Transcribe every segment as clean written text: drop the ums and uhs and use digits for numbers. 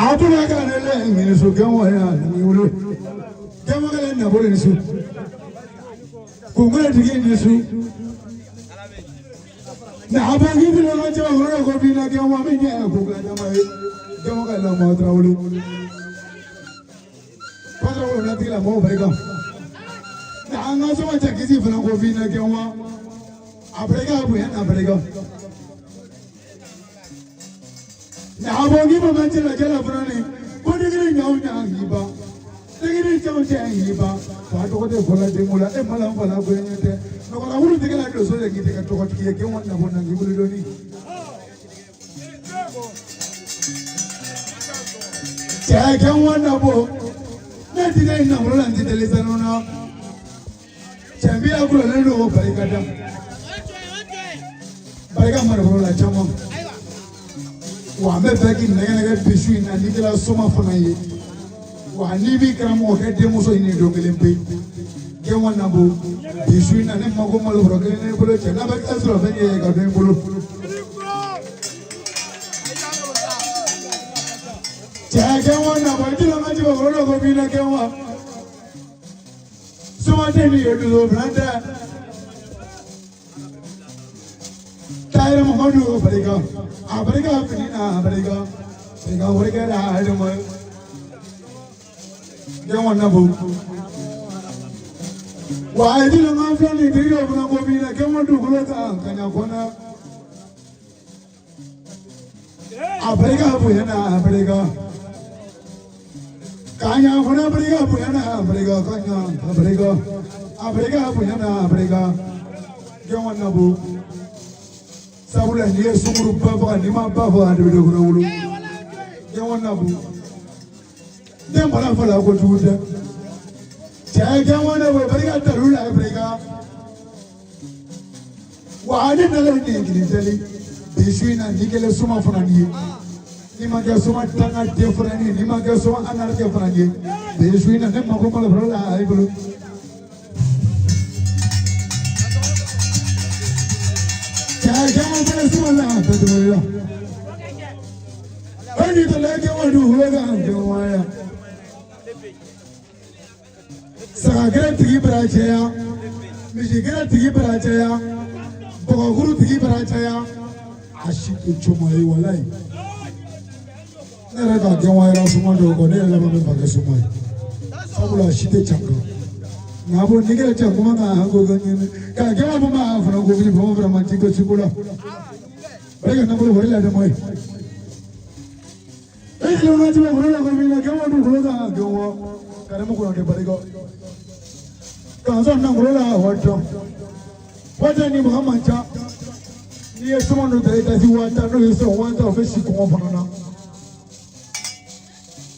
Abuna ka ne le ngini su kɛn wa ya ni wolo. Kɛn wa ka ne nabolo ni su. Kungole tigi ni su. Na abo ki bi lo jama wolo ko bi na kɛn wa mi ɲɛ ko ka jama ye. Kɛn wa ka la ma tarawele. Kɔtara wolo na tigi la mɔgɔw barika. Na an ka sɔn ka cɛ kisi fana ko bi na kɛn wa. A barika bonya na barika. Na abo ki ma ma cɛ la cɛ la fana ni. Ko degere ɲaw ɲa y'i ba. Degere cɛw cɛ y'i ba. Fa tɔgɔ tɛ fɔla denko la e ma la n fa la ko ɲɛ tɛ. Nɔgɔla wulu tigɛ la don so de k'i tɛ kɛ tɔgɔtigi ye kɛ wa nabɔ na k'i bolo dɔɔni. Cɛ kɛ wa nabɔ. Ne ti ne nafolo la n ti deli sanu na. Cɛ bi la kulolen don o barika da. Barika marabolo la caman. Wa an bɛ fɛ k'i nɛgɛ nɛgɛ bi su in na n'i kɛra soma fana ye. Wa n'i b'i karamɔgɔ kɛ denmuso ɲini don kelen pe. Kɛ wa nabɔ bi su in na ne mako malo fɔlɔ kelen ne bolo cɛ n'a bɛ kɛ sɔrɔ fɛn ye ka don i bolo. Cɛ kɛ wa nabɔ i ti la ma jiba kɔrɔ ko bi na kɛ wa. Somaden ni ye dusu fila tɛ. Tahir Muhammadu barika a barika fini na barika barika barika da hajjama yan wannan bu wa a yi man fɛn ni tigi dɔ fana ko min na kɛ ŋa dugukolo kan ka ɲa kɔnɔ a barika bonya na a barika ka ɲa kɔnɔ barika bonya na a barika ka ɲa a barika a barika bonya na a barika kɛ wannan bu sabula n'i ye sunguru ba faga n'i ma ba faga a de bɛ don kɔnɔ wolo kɛ wannan bu den bɔra fɔ la kojugu tɛ cɛ kɛ wannan bu barika talu la barika wa ne nalen nin kini tɛli bi su in na n'i kɛlen soma fana ni ye n'i ma kɛ soma dangaden fana ni ye n'i ma kɛ soma anarikɛ fana ye bi su in na ne mako malo fɔlɔ la a bolo. Cɛ caman fana soma la a tɛ tɛmɛ la. E ni tɛlɛ kɛ wa dugukolo kan kɛ wa ya. Saga tigi bara caya, misi gɛrɛ tigi bara caya, bɔgɔkuru tigi bara caya, a si tɛ coma ye walayi. Ne yɛrɛ ka gɛn wa yɛrɛ suma dɔw kɔ ne yɛrɛ laban bɛ fa kɛ suma ye. Sabula a si tɛ can kan. Nka bo ni kɛra cɛ kuma kan ko ka ɲini ka gɛn wa bɔ ma fana ko fili fɛn fɛn ma ti ko siko la. O de ka nafolo wari la dɛ mɔ ye. E yɛrɛ ma ti bɛ woro la ko min na gɛn wa dugukolo kan gɛn wa karimu kɔnɔ tɛ barika. Kanzɔn nangolo la wa tan. Waati ni mɔgɔ man ca. N'i ye suman dɔ ta i ka se 50,000 n'o ye sɔrɔ 50,000 o bɛ si kɔngɔ fana na.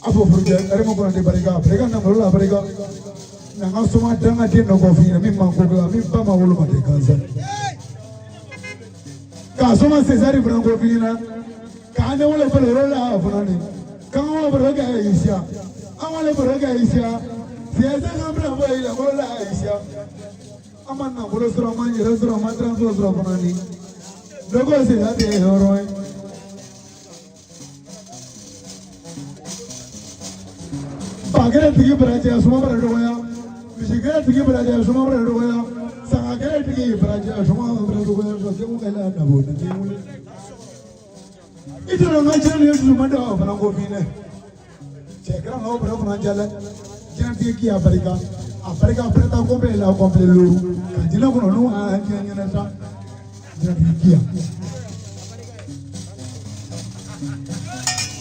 A fɔ furujɛ karimu kɔnɔ tɛ barika barika nangolo la barika. Na n ka soma dangaden dɔ kɔ f'i ɲɛna min man ko dilan min ba ma wolo ma tɛ gansan. K'a soma César fana ko f'i ɲɛna k'an ne wolo fɔlɔ yɔrɔ la fana ni k'an ka baro kɛ isiya an wale baro kɛ isiya siyasa k'an bila bɔ yi la kolo la isiya an ma nafolo sɔrɔ an ma yɛrɛ sɔrɔ an ma transport sɔrɔ fana ni dɔ ko siyasa tɛ hɔrɔn ye. Ba kelen tigi bara caya suma bara dɔgɔya misi kelen tigi bara caya suma bara dɔgɔya saga kelen tigi bara caya suma bara dɔgɔya sɔ segu ka la nabɔ na tɛ wuli. I tɛ n ka cɛ ni dusu man da o fana ko f'i ɲɛna cɛ kɛra n'aw bara fana jala diɲɛtigi k'i a barika a barika pɛrɛta kɔnpilɛ la kɔnpilɛ loru ka jinɛ kɔnɔ n'u a diɲɛ ɲɛna sa diɲɛtigi k'i ya.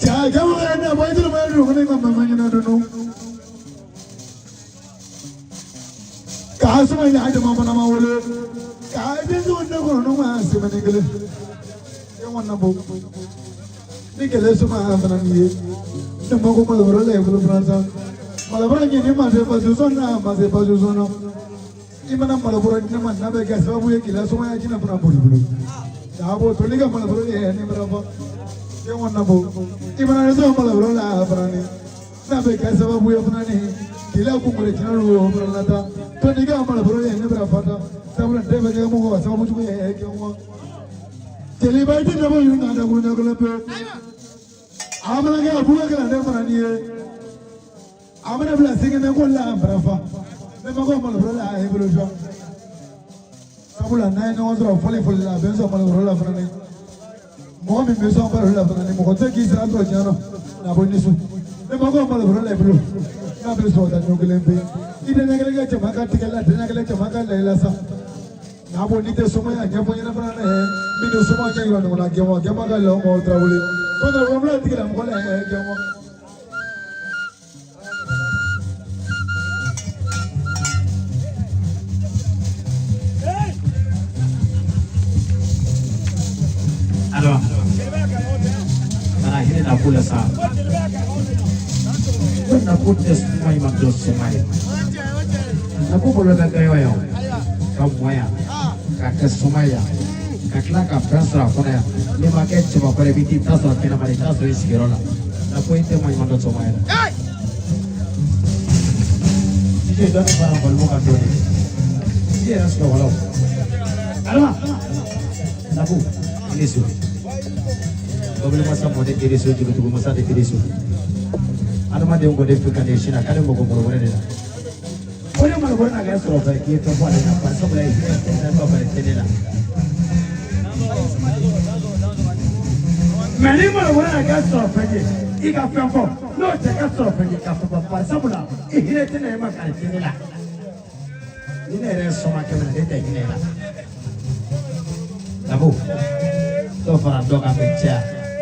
Cɛ kɛ wɛrɛ ne bɔ i tɛ ma dun ne ka mama ɲɛna dun k'a sɔrɔ ɲa jama fana ma wolo k'a den ne kɔnɔ n'u ma sɛmɛni kelen e ŋɔna bɔ ni kɛlɛ suma fana ni ye ne mako malobɔrɔ la i bolo fana sa malobɔrɔ ɲini ma se baso sɔn na ma se baso sɔn na i mana malobɔrɔ di ne ma n'a bɛ kɛ sababu ye k'i la sumaya jinɛ fana boli bolo k'a bɔ toli ka malobɔrɔ ye ne bara fɔ e ŋɔna bɔ i mana ne sɔrɔ malobɔrɔ la fana ni n'a bɛ kɛ sababu ye fana ni k'i la kunkolo jinɛ lo fana la ta toli ka malobɔrɔ ye ne bara fata sabula den bɛ kɛ mɔgɔ ka sababu jugu ye kɛ wa jeliba i tɛ dabɔ ɲini k'a da kuruɲɛ kelen pe. A mana kɛ a b'u ka kalanden fana ni ye. A mana bila sɛgɛnɛ ko la barafa. Ne ma ko malobɔrɔ la a ye bolo jɔ. Sabula n'an ye ɲɔgɔn sɔrɔ fɔli fɔli la a bɛ n sɔrɔ malobɔrɔ la fana ni. Mɔgɔ min bɛ sɔn balo la fana ni mɔgɔ tɛ k'i sira sɔrɔ diɲɛ na na bɔ ni su. Ne ma ko malobɔrɔ la i bolo. N'a bɛ sɔrɔ ta ɲɔ kelen pe. I den kelen kɛ cɛman ka tigɛ la den kelen cɛman ka layi la sa. N'a bɔ n'i tɛ sɔmɔya ɲɛfɔ ɲɛna fana dɛ. Min tɛ sɔmɔ ɲɛ yira ɲɔgɔn na gɛmɔ gɛmɔ ka lɔn mɔgɔw tarawele. Ko tarawele tigila mɔgɔ la gɛmɔ. Alors, kana hinɛ na ko la sa. Ko na ko tɛ suma ma dɔ suma ye. Na ko bolo bɛ kɛ yɔrɔ yan ka mɔ yan ka kɛ suma yan ka tila ka fɛn sɔrɔ a kɔnɔ yan n'i ma kɛ cɛbakɔrɔ ye i bɛ t'i ta sɔrɔ kɛnɛma de i t'a sɔrɔ i sigiyɔrɔ la. Na ko i tɛ maɲuman dɔ sɔma yɛrɛ. DJ dɔɔni fara balimu kan dɔɔni. I yɛrɛ sunɔgɔla o. Adama. Nabu, i ni su. Mobili masa mɔden teri so, jurujugu masa de teri so. Adamaden ko ne fɛ ka ne sin na k'ale mako malo wɛrɛ de la. Ko ne malo wɛrɛ na kɛ sɔrɔ fɛ k'i ye fɛn fɔ ale la bari sabula i hinɛ tɛ ne ba bari tɛ ne la. Mɛ ni malo wɛrɛ na kɛ sɔrɔ fɛn ye i ka fɛn fɔ n'o tɛ kɛ sɔrɔ fɛn ye ka fɛn fɔ bari sabula i hinɛ tɛ ne ma kari tɛ ne la. Ni ne yɛrɛ ye sɔma kɛmɛ na ne tɛ hinɛ la. Nabo dɔ fara dɔ kan bɛ caya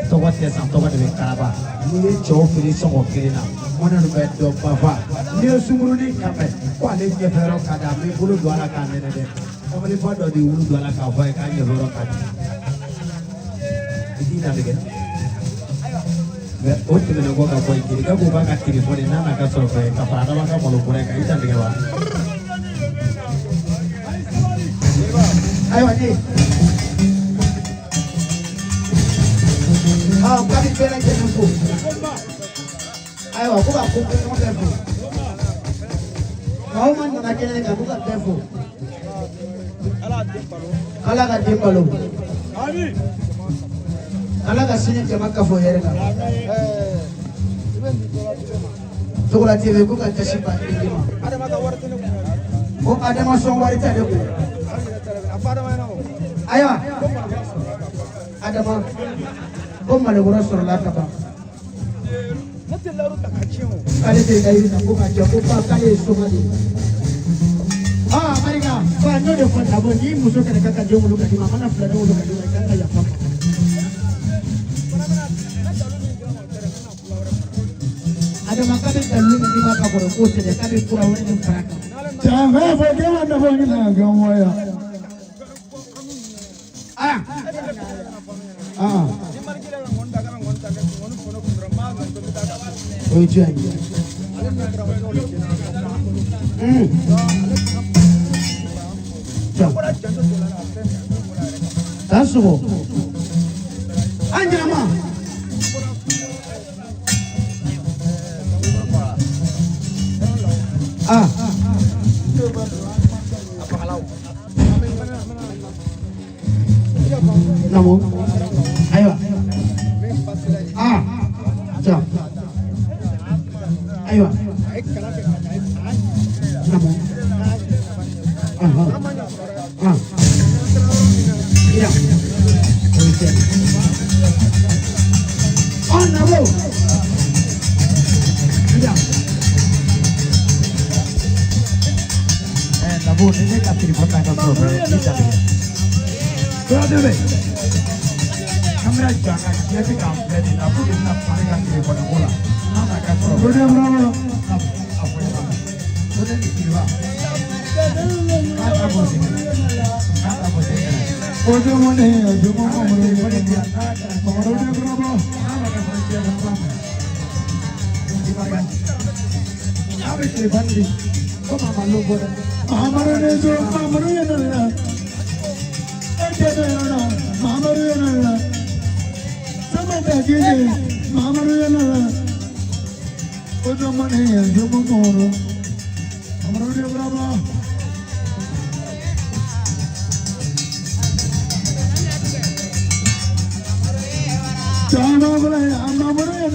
tɔgɔ tɛ san tɔgɔ de bɛ karaba n'i ye cɛw feere sɔngɔ kelen na mɔnɛ bɛ dɔ bafa n'i ye sunkurunin kanbɛn ko ale ɲɛfɛ yɔrɔ ka di a b'i bolo don a la k'a nɛnɛ dɛ kamalenba dɔ de wulu don a la k'a fɔ a ye k'a ɲɛfɛ yɔrɔ ka di i t'i dantigɛ mɛ o tɛmɛnen kɔ ka bɔ yen jelikɛ ko k'a ka telefɔni n'a n'a ka sɔrɔ fɛn ka fara adama ka malo bɔrɛ kan i dantigɛ wa. Ayiwa ne aa k'a bɛ bɛɛ lajɛlen fo ayiwa ko ka ko ɲɔgɔn bɛɛ fo maa o maa nana kɛnɛ kan ko ka bɛɛ fo ala ka den balo ala ka sini jama kafo hɛrɛ la Togola TV ko ka gasi ba di ma ko Adama sɔn wari t'ale kun ayiwa Adama ko malokɔrɔ sɔrɔla ka ban k'ale tɛ layiru ta ko ka jɔ ko ba k'ale ye soma de ye aa Marika ba n'o de fɔ d'abord n'i muso kɛlɛ k'a ka den wolo ka d'i ma a mana fila den wolo ka d'i ma i kan ka yafa ma. Adama k'a bɛ dalilu min d'i ma ka kɔrɔ k'o tɛ dɛ k'a bɛ kura wɛrɛ de fara a kan. Cɛ fɔ k'e ma nafɔ ɲini a kan wa ya. Aa Aa. O ye jumɛn ye? K'a sɔgɔ. An ɲɛnama. Ah. Namo. Ayiwa. Ah. Ja. Ayiwa. Namo. Aha. Ah. Ya. Ok. Ah, namo. Ya. Nabo ni ne ka telefɔni n'a ka sɔrɔ fɛn i dantigɛ. Dɔw bɛ kamera jɔ an ka diɲɛ bɛ k'an filɛ nin na ko de bɛna kuma ne ka telefɔni ko la n'a n'a ka sɔrɔ O de bravo. A fɔ ɲɛna ko ne ni kiriba k'a ta bɔ sen k'a ta bɔ sen O de mo ne o de mo mo mo. telefɔni di yan n'a kɛra O de bravo. n'a ma kɛ fɔlɔ diɲɛ kɔnɔ b'a mɛn i ma kɛ n'a bɛ telefɔni di komi a ma lon bɔ dɛ. Mahamadu ne zo Mahamadu ye ne la. E tɛ ne la Mahamadu ye ne la. Sama tɛ kini Mahamadu ye ne la. O de mo ne o de mo mo. Mahamadu de bravo. Jama bala Mahamadu ye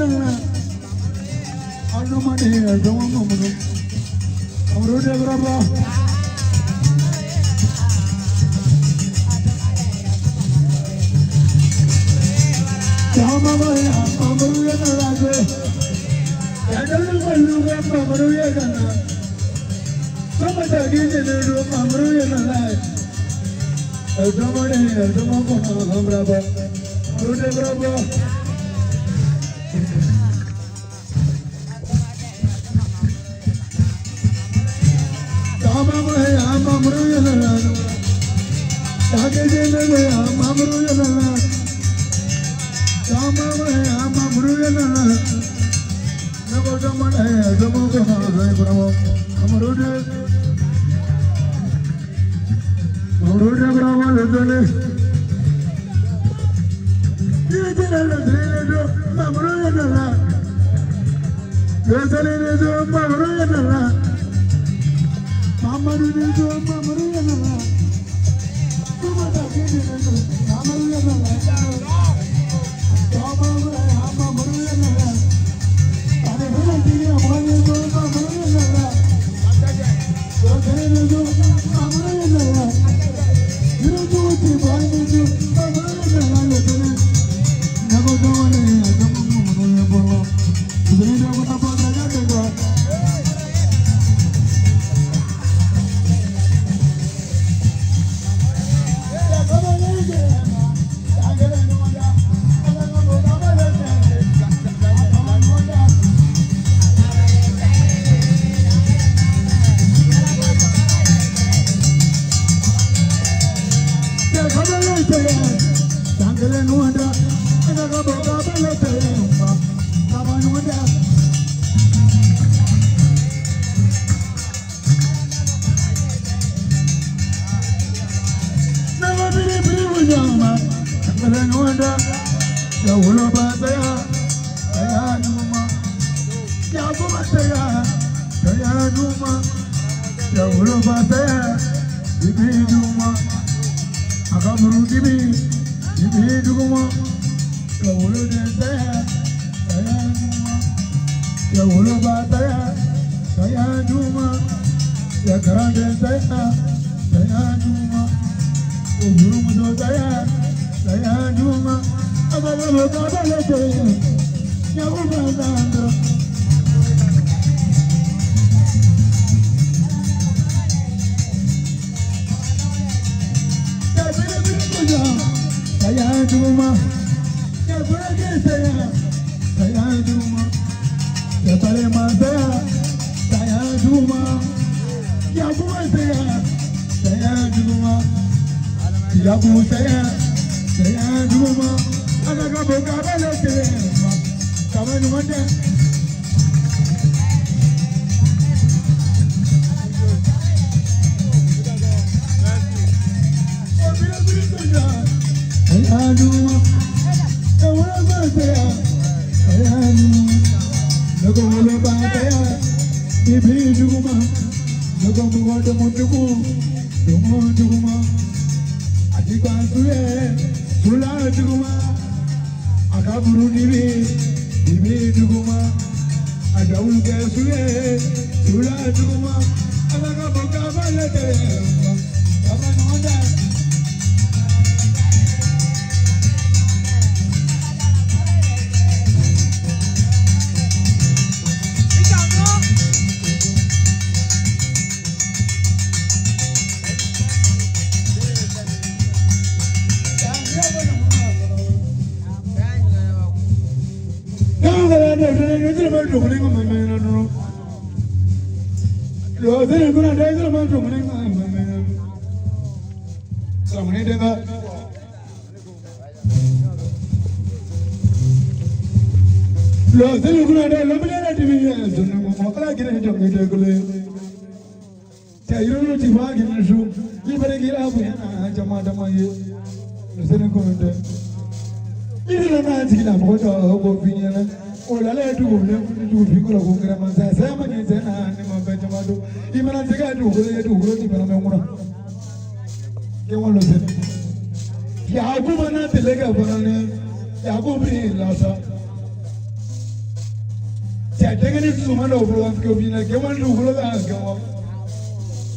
Cɛ denkɛnin dusuman dɔw bolo kan kɛ bin na kɛ man dugukolo kan kɛ wa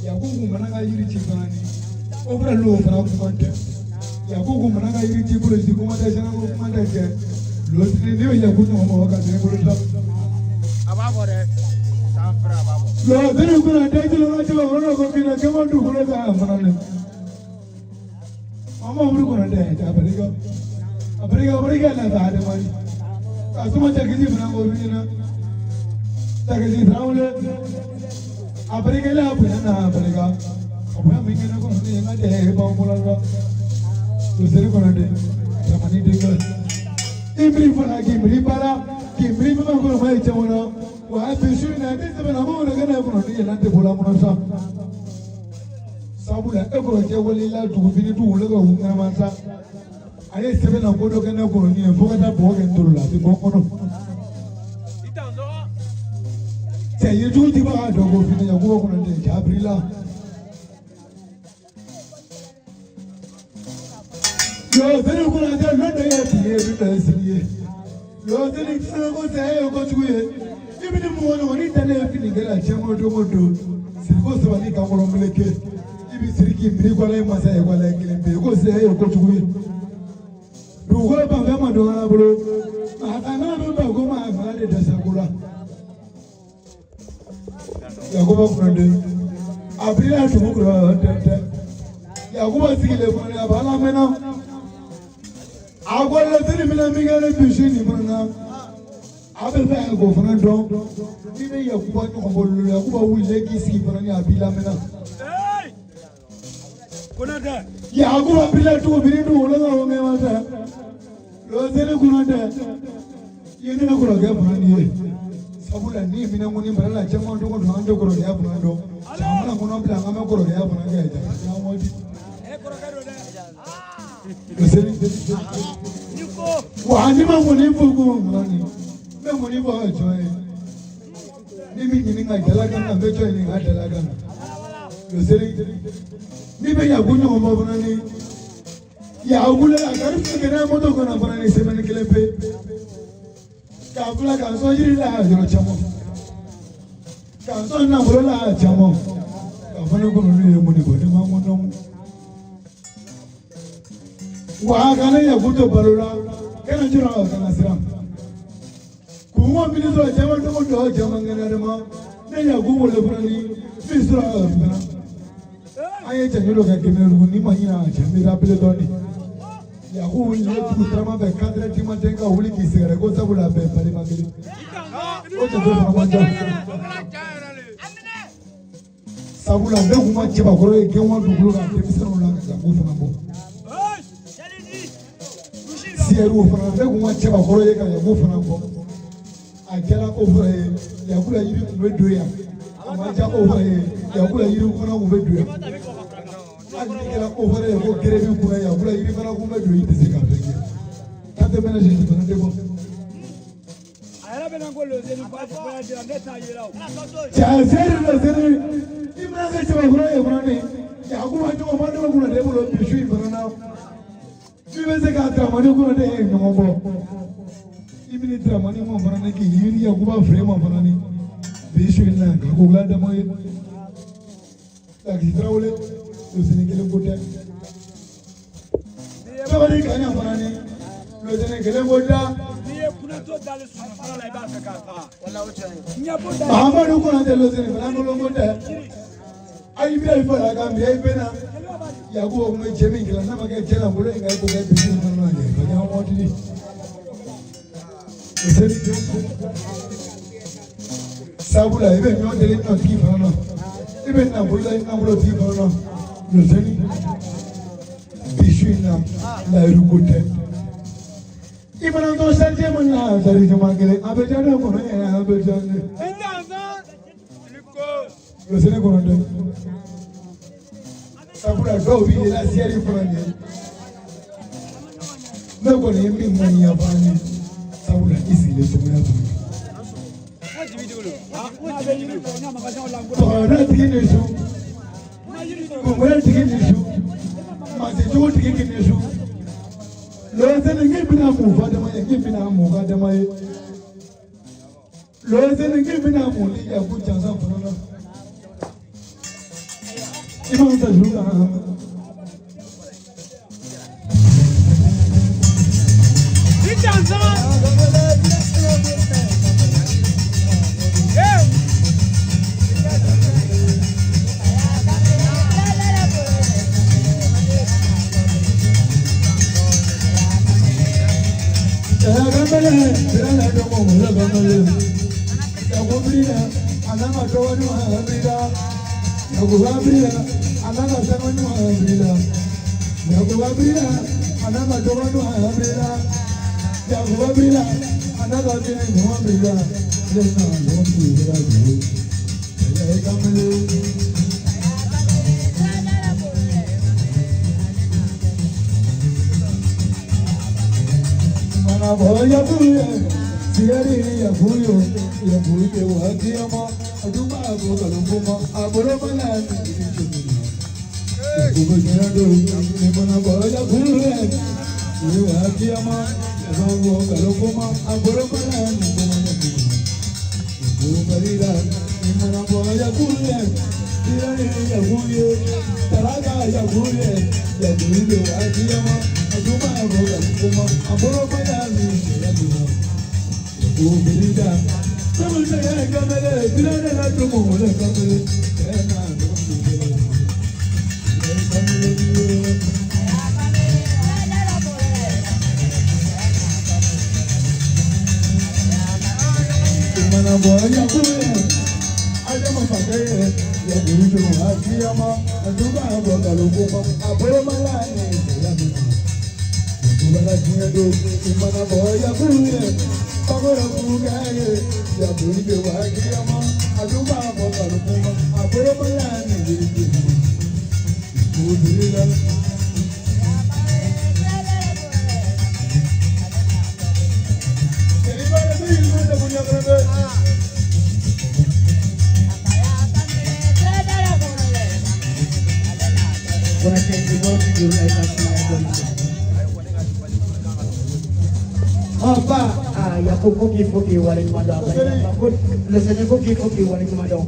Yakubu mana ka yiri ci fana ni o fana l'o fana kuma tɛ Yakubu mana ka yiri ci polisi kuma tɛ gendarme kuma tɛ cɛ lɔsiri ne bɛ Yakubu ɲɔgɔn mɔgɔ ka tɛmɛ bolo ta. A b'a bɔ dɛ. San fɛrɛ a b'a bɔ. Lɔsiri kunna tɛ jilo ka cɛba kɔnɔ ko bin na kɛ man dugukolo kan fana ni. Mama wuli kɔnɔ tɛ a barika a barika barika la ta adamadi ka suma cɛkisi fana ko bin na cɛkisi tarawele a barika la bonya na a barika a bonya min kɛnɛ kɔnɔ ni n ka cɛ ye ban fɔlɔ la lɔsiri kɔnɔ tɛ jamani denkɛ i miiri fana k'i miiri ba la k'i miiri min kɔnɔ ma ye caman na wa a bi su in na ne sɛbɛnna ko wele kɛnɛ kɔnɔ ni yɛlɛn tɛ bɔla kɔnɔ sa. Sabula e kɔrɔkɛ wale la dugu fini dugukolo ka kun ŋanama sa a ye sɛbɛn na ko dɔ kɛ ne kɔrɔnin ye fo ka taa bɔgɔ kɛ n tolo la a tɛ bɔ n kɔnɔ cɛ ye jugu ti b'a dɔn ko fini yakuba kɔnɔ tɛ jabirila lɔsiri kɔnɔ tɛ lɔn dɔ ye bi ye dɔ ye sini ye lɔsiri sini ko saya ye kojugu ye i bɛ ni mɔgɔ ɲɔgɔn ni talen ye fini kɛra cɛ o don o don siriko sabali ka kɔrɔ meleke i bɛ siri k'i miiri kɔlɛ masa ye kɔlɛ kelen pe ko saya ye kojugu ye dugukolo ban fɛn ma dɔn ala bolo a ka n'a bɛ ban ko ma a fana de dɛsɛ ko la Yakuba kɔnɔden a birila dugu kɔnɔ tɛ tɛ Yakuba sigilen kɔnɔ a b'a lamɛnna a ko lɔsiri minɛ min kɛ ne dusu nin fana na a bɛ fɛ k'o fana dɔn n'i bɛ Yakuba ɲɔgɔn bolo Yakuba wulilen k'i sigi fana ni a b'i lamɛnna. Yakuba bila dugu biri dugukolo kan o mɛn ma fɛ lɔsiri kɔnɔ tɛ i ye ne kɔrɔkɛ fana nin ye sabula ni minɛ kɔni bara la caman dogo don an tɛ kɔrɔkɛya fana dɔn caman kɔnɔ bila an ka mɛn kɔrɔkɛya fana kɛ caman di lɔsiri wa ni ma ŋɔni fɔ ko fana nin n bɛ ŋɔni fɔ ka jɔn ye ni min ɲininka jala kan na n bɛ jɔn ɲininka jala kan na lɔsiri n'i bɛ yaku ɲɔgɔn bɔ fana ni yaku la a kari fɛn kɛnɛ moto kɔnɔ fana ni sɛbɛnni kelen pe k'a fila k'a sɔn yiri la yɔrɔ caman k'a sɔn nafolo la caman k'a fɔ ne kɔnɔ n'u ye mun de bɔ ne ma mun dɔn wa a kana yaku to balo la kana jɔrɔ a kana siran kungo mini sɔrɔ caman dogo dɔ caman kɛnɛ de ma ne yaku wele fana ni min sɔrɔ a fana an ye cɛɲɛ dɔ kɛ kɛmɛ ni ma ɲina a cɛ n bɛ rappeler dɔɔni yaku wuli dugu taama fɛ quatre heures du matin ka wuli k'i sɛgɛrɛ ko sabula a bɛɛ balima kelen o cɛ fana man ca sabula ne kun ma cɛbakɔrɔ ye gɛnwa dugukolo kan denmisɛnninw la ka yaku fana bɔ siyɛriw fana ne kun ma cɛbakɔrɔ ye ka yaku fana bɔ a kɛra o fana ye yaku la yiri kun bɛ don yan a ma diya o fana ye yaku la yiri fana kun bɛ don yan hali ni kɛra o fana ye ko gere b'i kunna yaku la yiri fana kun bɛ don i tɛ se ka fɛn kɛ k'an tɛ mɛnɛ sisi fana tɛ bɔ. Cɛ seri la seri i mana kɛ cɛbakɔrɔ ye fana ni yakuba ɲɔgɔn ma dɔgɔ kunna de bolo bi su in fana na i bɛ se ka daramani kunna de ye ɲɔgɔn bɔ i bɛ ni daramani ma fana ni k'i yiri yakuba fere ma fana ni bi su in na ka ko wula dama ye Lakisi Tarawele losini kelen ko tɛ sabali ka ɲa fana ni losini kelen ko tɛ. Mahamadu Konate losini fana kelen ko tɛ. Ayi bɛ i fara kan bi i bɛ na Yakuba kun bɛ cɛ min kɛlɛ n'a ma kɛ cɛ lankolon ye ka e ko kɛ bi su fana na yɛ ka ɲa waati sabula i bɛ ɲɔ deli ɲɔtigi fana na i bɛ nafolo la i nafolotigi fana na loseni bi su in na layiru ko tɛ i mana to sariyɛ ma na sari jama kelen a bɛ diya ne kɔnɔ yɛrɛ a bɛ diya ne loseni kɔnɔ dɛ sabula dɔw b'i yɛlɛ siyɛri fana ɲɛ ne kɔni ye min ŋaniya fana ye sabula i sigilen cogoya tun ye tɔgɔya tigi ni su kungoya tigi ni su masejugu tigi ni su lɔsɛni k'i bɛna mun fɔ dama ye k'i bɛna mun ka dama ye. Lɔsɛnni k'i bɛna mun ni yaku jansa fana la. I b'an ta juru kan. Ba Yakubu ko k'i fo k'i waleɲuman dɔn, a barika ko Lɛsɛnɛ ko k'i fo k'i waleɲuman dɔn.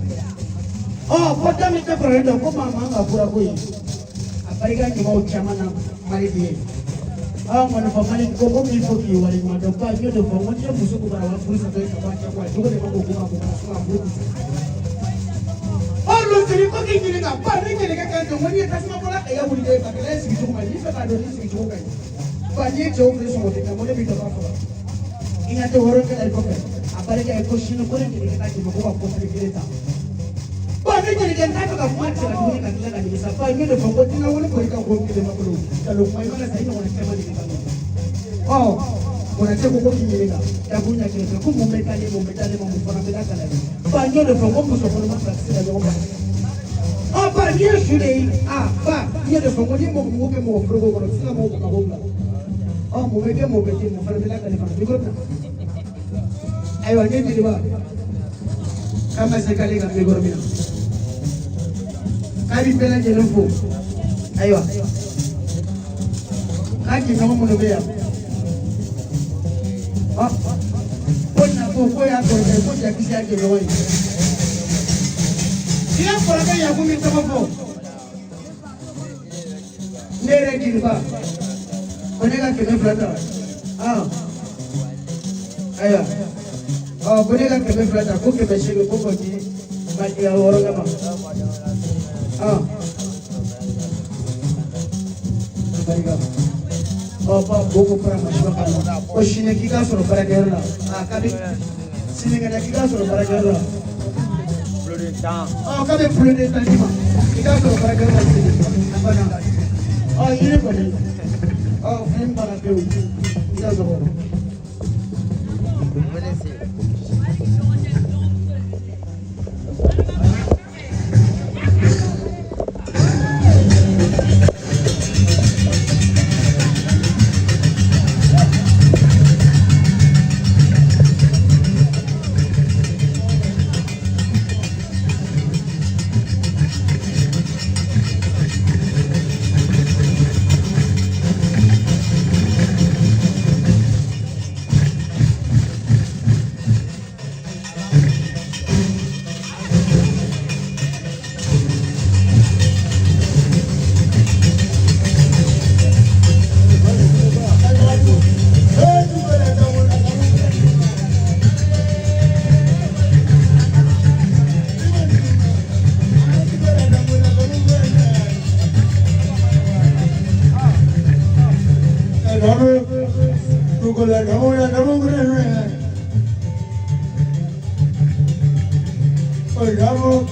Ko da min tɛ kɔrɔlen dɔn ko maa man ka fura ko ye, a barika ɲumanw caman na Mali bi ye. Ŋɔnifɔ Mali ko k'i fo k'i waleɲuman dɔn, ba n y'o de fɔ n ko n'i ye muso ko bara wa furu satɔ ye ka bɔ a cɛ kɔ, a jogo de ma bon ko ka bon ka sɔrɔ a furu muso. Lɛsɛnɛ ko k'i ɲininka, ba ni ɲininka ka jɔ, n ko n'i ye tasuma bɔla ka wuli de ka kɛlɛ sigi cogo ma, n'i fɛ k'a dɔn n'i sigi cogo ka ɲi. Ba n'i ye cɛw fɛ sɔngɔ tɛ kɛ, ko ne b'i dɔ b'a faga. I ɲɛ tɛ hɔrɔnkɛ la i kɔfɛ, a barika ye ko sini ko ne jelikɛ ka jama ko ka kɔfili kelen ta. Ba ne jelikɛ n t'a fɛ ka kuma cɛ la tuguni ka tila ka nimisa. Ba n y'o de fɔ ko diinɛ wolo kɔni ka ko kelen ma bolo nkalon kuma i mana sa i ɲɔgɔnna caman de bɛ ka nɔ. Konatɛ ko k'i ɲininka dakun ɲɛ kelen fɛ ko mun bɛ taa ne mun bɛ taa ne ma mun fana bɛ taa kalan ye. Ba n y'o de fɔ ko muso kɔnɔma fila tɛ se ka ɲɔgɔn ba. Ba n'i ye su de ye, ba n y'o de fɔ ko ni mɔgɔ mugu kɛ mɔgɔ foroko kɔnɔ i tɛ se ka mɔgɔ ka ko bila. Mun bɛ kɛ mun bɛ kɛ mun fana bɛ lakale fana micro bila. Ayiwa ne jeliba k'a ma se k'ale ka micro minɛ k'a bi bɛɛ lajɛlen fo. Ayiwa k'a jɛɲɔgɔn minnu bɛ yan, ko nafo ko y'a kɔrɔkɛ ko jakisi y'a jɛɲɔgɔn ye. I y'a kɔrɔkɛ Yaku min tɔgɔ fɔ, ne yɛrɛ jeliba ko ne ka 200 ta. Ayiwa ko ne ka 200 ta, ko 800 ko k'o di Maliya wɔɔrɔkɛ ma. Barika ba ko fara masiba kan ko sini k'i k'a sɔrɔ baarakɛyɔrɔ la, k'a bɛ sinikɛnɛ k'i k'a sɔrɔ baarakɛyɔrɔ la. K'a bɛ buloden tan d'i ma i k'a sɔrɔ baarakɛyɔrɔ la sini a banna. Yiri kɔni fɛn banna pewu i k'a sɔrɔ. Mama,